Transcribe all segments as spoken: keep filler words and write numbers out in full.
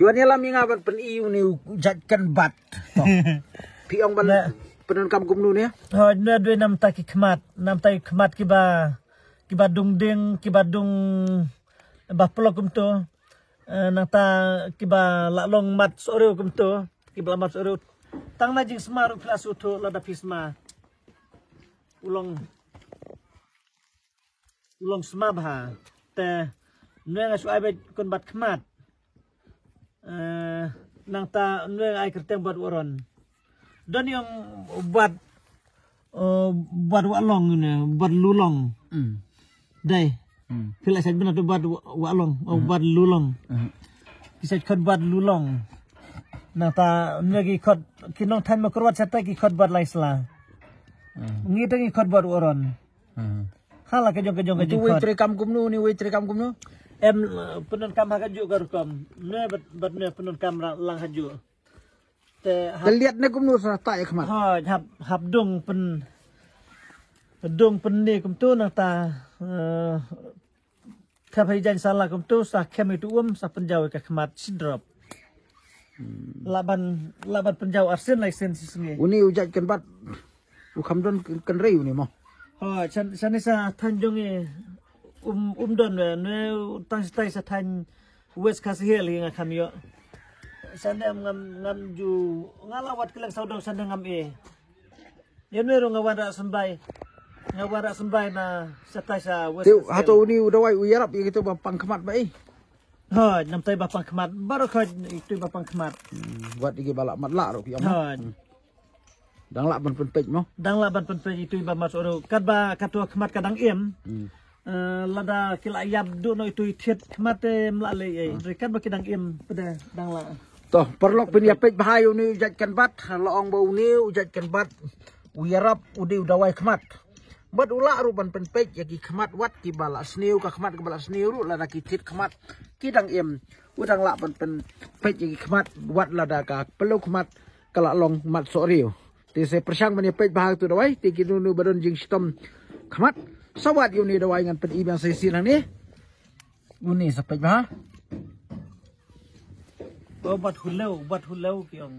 Ki wan ïalam ïa nga ban pyni uni u jait kynbat. To. Phi ong ban pyndonkam kumno ne? Hooid, ne dei namta ki khmat, namta ki khmat kiba, kiba dung ding, kiba dung ba plok kumto. Eh, nangta kiba la long mat sohriu kumto, kiba la mat sohriu. Tang na jingsma ruh phi la shu thoh lada phi sma. U long, u long sma bha. Te ne nga shu ai beit kynbat khmat. Eh, nangta ne ai kyrteng bad u Aaron. Don ïong bad, eh, bad wa long ne, bad lulong. Dei. Phi la sait bynta tu bad wa long, oh, bad lulong. Ki sait khot bad lulong. Nangta ne ki khot ki nongthaiñ Mawkyrwat sait ki khot bad Laisla. Ngi te ngi khot bad u Aaron. Hala ka jong ka jong ka jong. Tu wei treikam kumno, ni wei treikam kumno? Em, eh, pyndonkam ha ka juh ka rukom. Ne bad, bad ne pyndonkam ra-, lang ha juh. Te hap, te liat ne kumno sa ta ïa khmat? Hooid, hap, hap dung pyn, dung pynne kumto nangta, eh, khap ha ijaiñ sala kumto sa khem ïa tu um sa pynjaw ïa ka khmat shi drop. Lah ban, lah ban pynjaw arsien laisien shi sngi. Uni u jait kynbat u kham don kyn-, kynrei uni mo. Hooid, shan, shane sa thaiñ jong i um, um don we, ne tang shatai sa thaiñ West Khasi Hills hi nga kham ïoh. Shane ngam, ngam ju, nga la wad kylleng sawdong shane ngam e. Ïa ne ruh nga wan rah symbai. Nga wan rah symbai na shatai sa West Khasi Hills. Te hato uni u dawai u ïarap ïa kito ba pang khmat ba i? Hooid, namtai ba pang khmat. Baroh khoit itu ba pang khmat. Wat ïa ki ba la mat lah ruh ki ong. Hooid. Dang lah ban pynpeit mo? Dang lah ban pynpeit itu ba mat sohriu. Katba kato khmat ka dang im. Eh, lada ki la ïap duh noh itu i thied khmat te em lah lei ei. Hooid, katba ki dang im pynda dang lah. To, paralok phin ïa peit bha ïa uni u jait kynbat, la ong ba uni u jait kynbat u ïarap u dei u dawai khmat. Bad u lah ruh ban pynpeit ïa ki khmat wat kiba la sniew, ka khmat kaba la sniew ruh lada ki thied khmat ki dang im. U dang lah ban pynpeit ïa ki khmat wat lada ka pyllew khmat ka la long mat sohriu. Te sa pyrshang ban ïa peit bha ïa utu dawai, te kino kino ba don jingshitom khmat. Sa wad ïa uni dawai ngan pyni biang sa shisien hangne. Uni sa peit bha. Oh, bat hulew, bat hulew ki ong.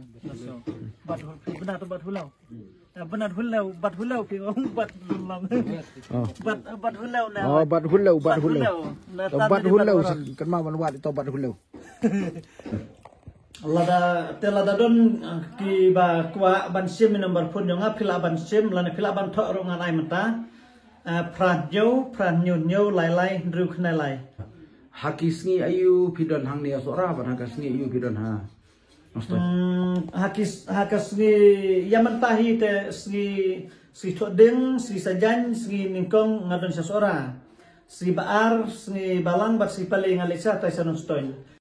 Bat hulew, bynta tu bat hulew. Ah, bynta hulew, bat hulew ki ong, bat hulew. Oh. Bat, bat hulew na. Oh, bat hulew, bat hulew. Na, oh, bat hulew, kan ma ban wad ito bat hulew. Lada, te lada don, ah, kiba kwah ban sim ïa number phone jong nga, phi lah ban sim, lane phi lah ban thoh ruh ngan ai mynta. Ah, phra hynñiew, phra hynñiew hynñiew lai lai hynriew khyndai lai. Ha ki sngi aïu phi don hangne ha Sohra, bad ha ka sngi aïu phi don ha Nongstoiñ? Hmm, ha ki s-, ha ka sngi ïa mynta hi te sngi, sngi Thohdieng, sngi Saitjaiñ, sngi Nyngkong nga don sha Sohra. Sngi Ba-ar, sngi Balang bad sngi Palei nga leit shatai sha Nongstoiñ.